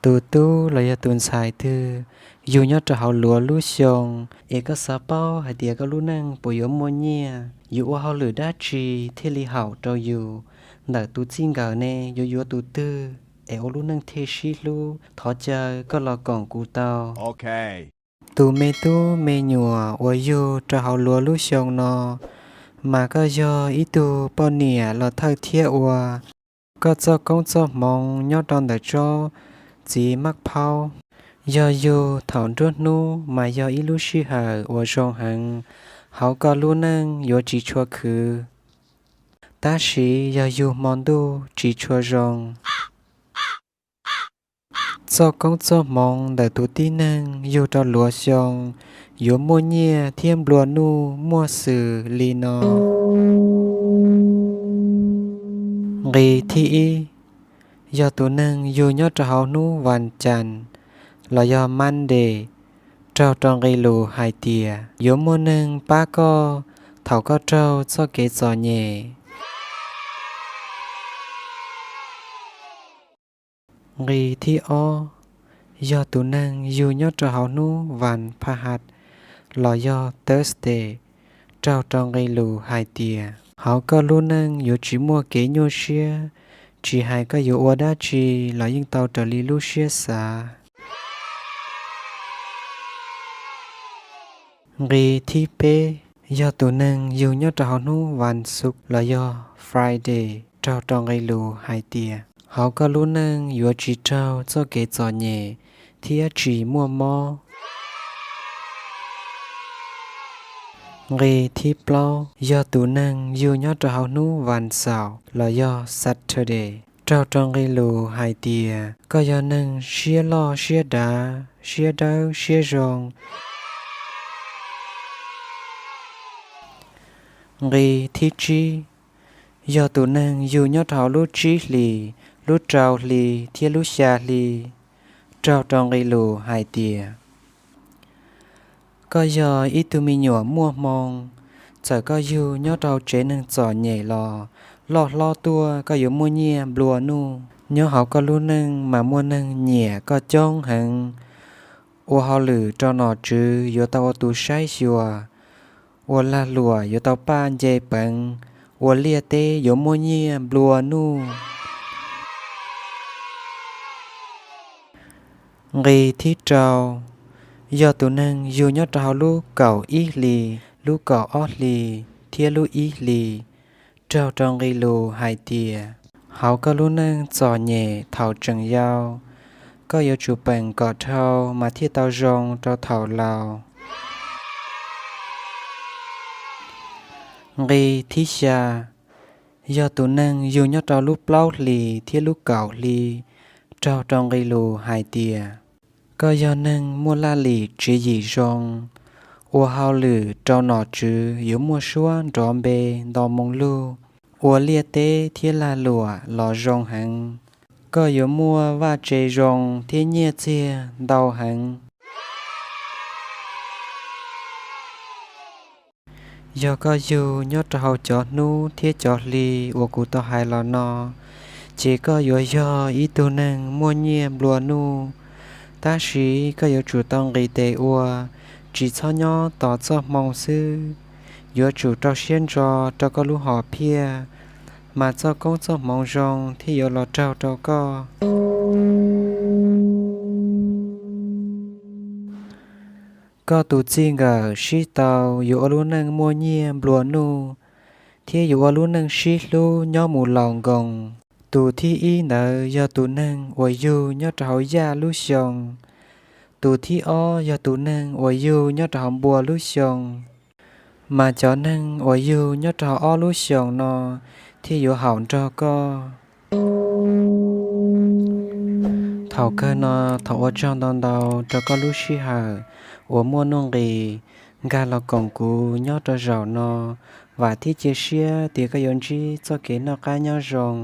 Tus tub los yog tus ntxhais twg yug nyob rau hauv luav lub xyoo, es koj xav paub hais tias koj lub neej puas yuav muaj nyiaj, yuav ua hauj lwm dab tsi thiaj li haum rau yus, ntawm tus txij nkawm ne yuav yuav tus twg es ua lub neej thiaj sib hlub, thov caw koj los koom kuv tau. Tus me tub me nyuam uas yug rau hauv luav lub xyoo no, mas koj yog ib tug poj niam los thawj thiab ua. Koj txoj koob txoj hmoov nyob rau ntawm tsob txiv mab phaub. Yog yug thaum nruab hnub mas yog ib lub sij hawm uas zoo heev hauv koj lub neej, yuav tsis tshua khwv. Tab sis yog yug hmo ntuj tsis tshua zoo. Txoj koob txoj hmoov ntawm tus tib neeg yug rau luav xyoo yuav muaj nyiaj thiab nplua nuj muaj xws li no. Nqi thib ib, yog tus neeg yug nyob rau hauv hnub vas cas los yog Monday, raug rau nqi lus hais tias yuav muaj neeg pab koj thaum koj raug txoj kev txom nyem. Nqi thib ob, yog tus neeg yug nyob rau hauv hnub vas phas has los yog Thursday, raug rau nqi lus hais tias hauv koj lub neej yuav tsis muaj kev nyuaj siab, tsis hais koj yuav ua dab tsi los yeej tau raws li lub siab xav. Nqi thib peb, yog tus neeg yug nyob rau hauv hnub vas xuv los yog Friday, raug rau nqi lus hais tias hauv koj lub neej yuav tsis raug txoj kev txom nyem thiab tsis muaj mob. Nqi thib plaub, yog tus neeg yug nyob rau hauv hnub vas xaum los yog Saturday, raug rau nqi lus hais tias koj yog neeg siab loj siab dav, siab dawb siab zoo. Nqi thib tsib, yog tus neeg yug nyob rau hauv lub tsib hlis, lub rau hli thiab lub xya hli, raug rau nqi lus hais tias koj yog ib tug me nyuam muaj hmoo, txawm koj yug nyob rau tsev neeg txom nyem los loj hlob tuaj koj yuav muaj nyiaj nplua nuj. Nyob hauv koj lub neej mas muaj neeg nyiam koj coob heev. Ua hauj lwm rau nom tswv yuav tau ua tus saib xyuas, ua lag luam yuav tau paj nce peev, ua liaj teb yuav muaj nyiaj nplua nuj. Nqi thib rau, yog tus neeg yug nyob rau hauv lub kaum ib hlis, lub kaum ob hlis thiab lub ib hlis, raug rau nqi lus hais tias hauv koj lub neej txom nyem thaum tseem yau, koj yuav tsum peem kom dhau mas thiaj tau zoo rau thaum laus. Nqi thib xya, yog tus neeg yug nyob rau lub plaub hlis thiab lub kaum hli, raug rau nqi lus hais tias koj yog neeg muaj laj lim tswv yim zoo, ua hauj lwm rau nom tswv yuav muaj suab nrov npe nto moo lug, ua liaj teb thiab lag luam los zoo heev. Koj yuav muaj vaj tse zoo thiab nyiaj txiag ntau heev. Yog koj yug nyob rau hauv cov hnub thiab cov hli uas kuv tau hais los no, ces koj yuav yog ib tug neeg muaj nyiaj nplua nuj. Tab sis koj yuav tsum tau nqis tes ua, tsis txhob nyob tos txoj hmoo xwb. Yuav tsum rau siab ntso rau koj lub hom phiaj, mas txoj koob txoj hmoov zoo thiaj yuav los raug rau koj. Koj tus txij nkawm sib tau yuav ua lub neej muaj nyiaj nplua nuj, thiab yuav ua lub neej sib hlub nyob mus laus nkoos. Tus thib ib ntawd yog tus neeg uas yug nyob rau hauv yaj lub xyoo. Tus thib ob yog tus neeg uas yug nyob rau hauv npua lub xyoo. Mas cov neeg uas yug nyob rau hauv ob lub xyoos no thiaj yuav haum nrog koj. Thaum kawg no thov ua tsaug ntau ntau rau koj lub sij hawm uas muaj nuj nqis nkag los koom kuv nyob rau zaum no. Vam thiab cia siab tias koj yuav ntsib txoj kev noj qab nyob zoo.